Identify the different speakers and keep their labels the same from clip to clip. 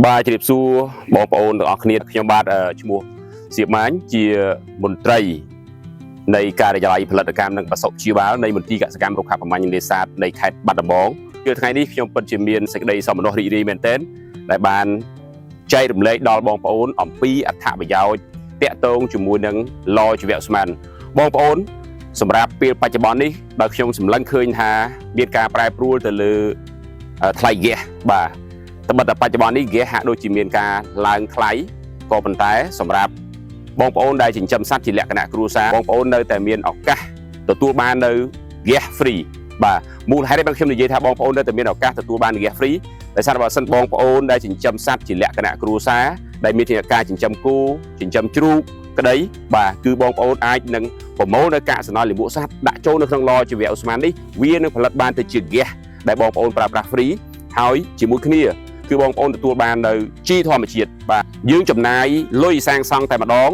Speaker 1: បាទជម្រាបសួរបងប្អូនទាំងអស់គ្នាខ្ញុំបាទអឺឈ្មោះសៀបម៉ាញជាមន្ត្រីនៃការិយាល័យផលិតកម្មនិងបសុព្យាបាលនៃមន្ទីរកសិកម្មរុក្ខាប្រមាញ់និងនេសាទនៃខេត្តបាត់ដំបងគឺថ្ងៃនេះខ្ញុំពិតជាមានសេចក្តីសោមនស្សរីករាយមែនទែនដែលបានចែករំលែកដល់បងប្អូនអំពីអត្ថប្រយោជន៍តាក់ទងជាមួយនឹងឡជីវៈឧស្ម័នបងប្អូនសម្រាប់ពេលបច្ចុប្បន្ននេះដោយខ្ញុំសម្លឹងឃើញថាមានការប្រែប្រួលទៅលើថ្លៃហ្គាសបាទ ត្បិតតែបច្ចុប្បន្ននេះហ្គាសហាក់ដូចជាមានការឡើងថ្លៃក៏ប៉ុន្តែសម្រាប់បងប្អូនដែលចិញ្ចឹមសត្វជាលក្ខណៈគ្រួសារបងប្អូននៅតែមានឱកាសទទួលបាននៅហ្គាស free បាទមូលហេតុដែលខ្ញុំនិយាយថាបងប្អូននៅតែមានឱកាសទទួលបានហ្គាស free ដោយសារបើសិនបងប្អូនដែលចិញ្ចឹមសត្វជាលក្ខណៈគ្រួសារដែលមានការចិញ្ចឹមគោចិញ្ចឹមជ្រូកក្តីបាទគឺបងប្អូនអាចនឹងប្រមូលនៅកាកសំណល់លាមកសត្វដាក់ចូលនៅក្នុងឡជីវៈឧស្ម័ននេះវានឹងផលិតបានទៅជាហ្គាសដែលបងប្អូនប្រើប្រាស់ free ហើយជាមួយគ្នា គឺបងប្អូនទទួលបាននៅជីធម្មជាតិបាទយើងចំណាយលុយសាងសង់តែម្ដង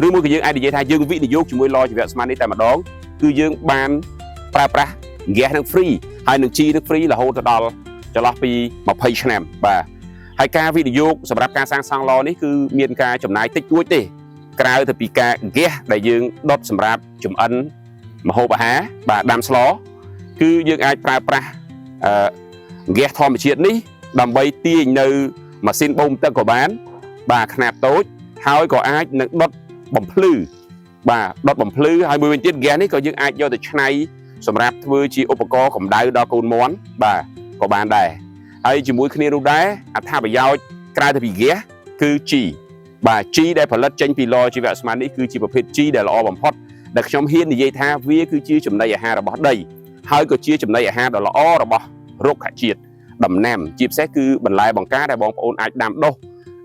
Speaker 1: ឬមួយក៏យើងអាចនិយាយថាយើងវិនិយោគជាមួយឡជីវៈស្មាននេះតែម្ដងគឺយើងបានប្រើប្រាស់ហ្គាសនឹង free ហើយនឹងជីនឹង free រហូតទៅដល់ចន្លោះពី20ឆ្នាំបាទហើយការវិនិយោគសម្រាប់ការសាងសង់ឡនេះគឺមានការចំណាយតិចតួចទេក្រៅទៅពីការហ្គាសដែលយើងដុតសម្រាប់ចម្អិនម្ហូបអាហារបាទដាំស្លគឺយើងអាចប្រើប្រាស់អឺហ្គាសធម្មជាតិនេះ ដើម្បីទាញនៅម៉ាស៊ីនបូមទឹកក៏បាន បាទខ្នាតតូចហើយក៏អាចនឹងដុតបំភ្លឺបាទដុតបំភ្លឺហើយមួយវិញទៀតហ្គាសនេះក៏យើងអាចយកទៅច្នៃសម្រាប់ធ្វើជាឧបករណ៍កម្ដៅដល់កូនមាន់បាទក៏បានដែរហើយជាមួយគ្នានោះដែរអត្ថប្រយោជន៍ក្រៅទៅពីហ្គាសគឺជីបាទជីដែលផលិតចេញពីឡជីវៈស្មាននេះគឺជាប្រភេទជីដែលល្អបំផុតដែលខ្ញុំហ៊ាននិយាយថាវាគឺជាចំណីអាហាររបស់ដីហើយក៏ជាចំណីអាហារដ៏ល្អរបស់រុក្ខជាតិ ដំណាំជាពិសេសគឺបន្លែបង្ការដែលបងប្អូនអាចដាំដុះ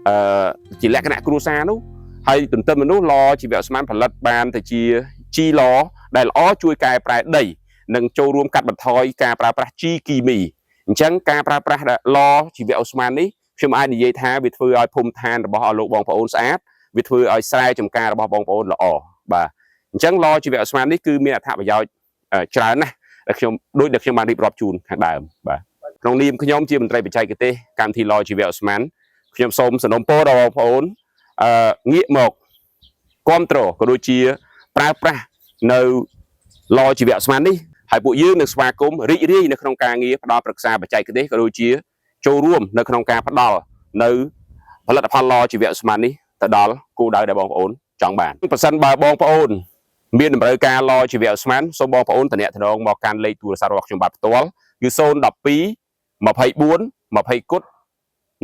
Speaker 1: អឺជាលក្ខណៈគ្រួសារនោះហើយទន្ទឹមនឹងនោះឡជីវៈស្មានផលិតបានទៅជាជីឡដែលល្អជួយកែប្រែដីនិងចូលរួមកាត់បន្ថយការប្រើប្រាស់ជីគីមីអញ្ចឹងការប្រើប្រាស់ឡជីវៈអូស្មန်នេះខ្ញុំអាចនិយាយថាវាធ្វើឲ្យភូមិឋានរបស់អស់លោកបងប្អូនស្អាតវាធ្វើឲ្យស្រែចម្ការរបស់បងប្អូនល្អបាទអញ្ចឹងឡជីវៈអូស្មန်នេះគឺមានអត្ថប្រយោជន៍ច្រើនណាស់ដែលខ្ញុំដូចដែលខ្ញុំបានរៀបរាប់ជូនខាងដើមបាទ ក្នុងនាមខ្ញុំជាមន្ត្រីបច្ចេកទេសកម្មវិធីឡជីវៈឧស្ម័នខ្ញុំសូមសំណូមពរដល់បងប្អូនអឺងាកមកគ្រប់គ្រងក៏ដូចជាប្រើប្រាស់នៅឡជីវៈឧស្ម័ននេះហើយពួកយើងនឹងស្វាគមន៍រីករាយនៅក្នុងការងារផ្ដល់ប្រឹក្សាបច្ចេកទេសក៏ដូចជាចូលរួមនៅក្នុងការផ្ដល់នៅផលិតផលឡជីវៈឧស្ម័ននេះទៅដល់គោលដៅដែលបងប្អូនចង់បានប្រសិនបើបងប្អូនមានតម្រូវការឡជីវៈឧស្ម័នសូមបងប្អូនតំណងមកកាន់លេខទូរស័ព្ទរបស់ខ្ញុំបាទផ្ទាល់គឺ012 24 20គុត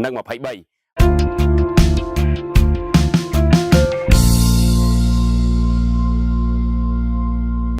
Speaker 1: និង23។